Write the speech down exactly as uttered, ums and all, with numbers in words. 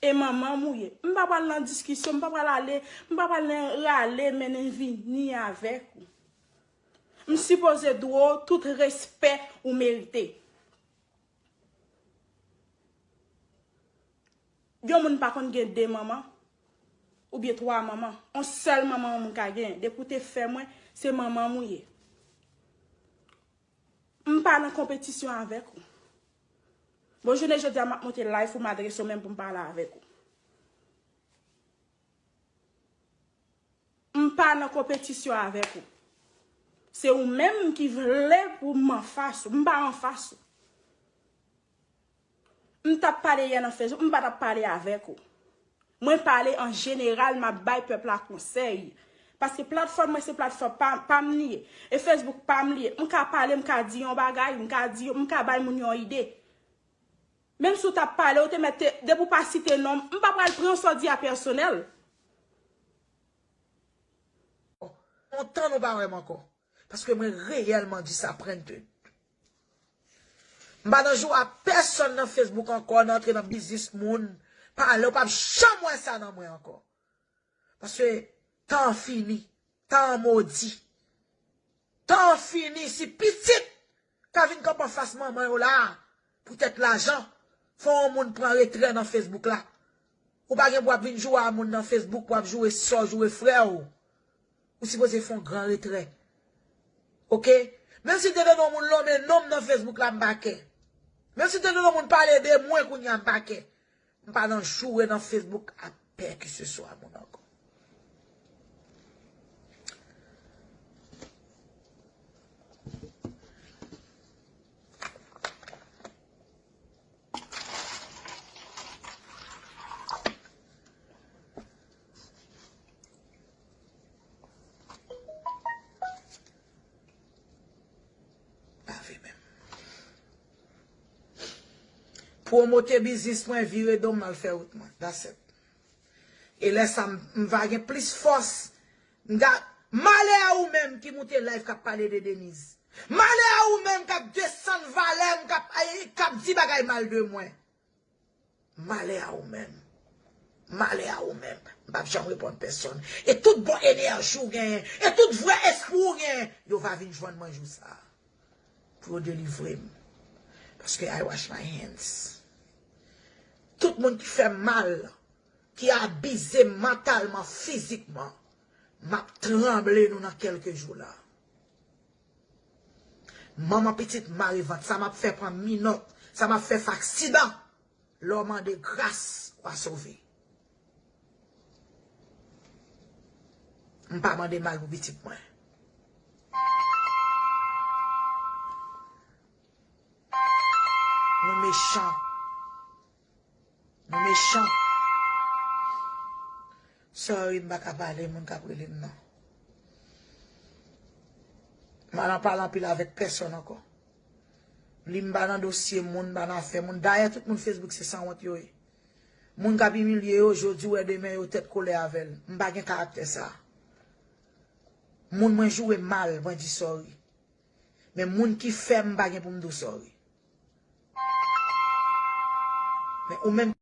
E manman m ou ye. M pa pral nan diskisyon, m pa pral ale, m pa pral nan rale mennen vini avèk ou. M sipoze dwe w tout respè ou merite. Yon moun pa konn gen de manman oubyen twa manman. On sèl manman yon moun ka gen. Depi w te fè mwen, se manman m ou ye. M pa nan konpetisyon avèk ou. Bon, jounen jodi a, m ap monte live pou m adrese w menm pou m pale avèk ou. M pa nan konpetisyon avèk ou. Se ou menm ki vle pou m anfas ou. M pa anfas ou. M t ap pale yè nan Facebook, m pa t ap pale avèk ou. Mwen pale an jeneral, m ap bay pèp la konsèy. Paske platfòm mwen se platfòm pa, pa m li ye. E Facebook pa m li ye. M ka pale, m ka di yon bagay, m ka di, m ka bay moun yon ide. Menm si w t ap pale, ou te mèt te, depi w pa site non m, m pa pral pran sa w di a pèsonèl. Lontan nou pa wè m ankò. Paske mwen reyèlman disappointed. M pa nan jou a pèsonn nan Facebook ankò, nan antre nan biznis moun, pale, ou p ap janm wè sa nan mwen ankò. Paske tan an fini, tan an modi. Tan an fini, si pitit ka vin kanpe anfas manman yo la, poutèt lajan, fò yon moun pran retrè nan Facebook la. Ou pa gen pou ap vin joure a moun nan Facebook, pou ap joure sè w, joure frè w. Ou sipoze fè yon gran retrè. Oke? Menm si te vin yon moun lonmen non m nan Facebook la, m pa kè. Menm si te vin yon moun pale de mwen kounye a, m pa kè. M pa nan joure nan Facebook a pèkiseswa moun ankò. Pa vle menm. Pwomote biznis mwen, vire do m, m al fè wout mwen. That's it. E lè sa, m, m va gen plis fòs. M ga, malè a ou menm ki moute live k ap pale de Denise. Malè a ou menm k ap desann valè m, k ap, ay, k ap di bagay mal de mwen. Malè a ou menm. Malè a ou menm. M p ap janm reponn pèsonn. E tout bon enèji w genyen, e tout vrè espri w genyen, yo va vin jwenn mwen jou sa a. Pou yo delivre m. Paske I wash my hands. Tout moun ki fè m mal, ki abize m mantalman, fizikman, m ap tranble nou nan kèlke jou la. Manman pitit mare vant, sa m ap fè pran minòt, sa m ap fè fè aksidan. Lè w mande gras, w a sove. M pa mande mal pou pitit mwen. Nou mechan. Nou mechan. Sorry, m pa ka pale, moun k ap rele m nan. M pa nan pale anpil avèk pèsonn ankò. Li m pa nan dosye moun, m pa nan afè moun. Dayè, tout moun Facebook se sanwont yo ye. Moun k ap imilye yo, jodi w wè demen yo tèt kole avè l. M pa gen karaktè sa. Moun mwen joure mal, mwen di sorry. Men moun ki fè m, m pa gen pou m di w sorry. Men ou menm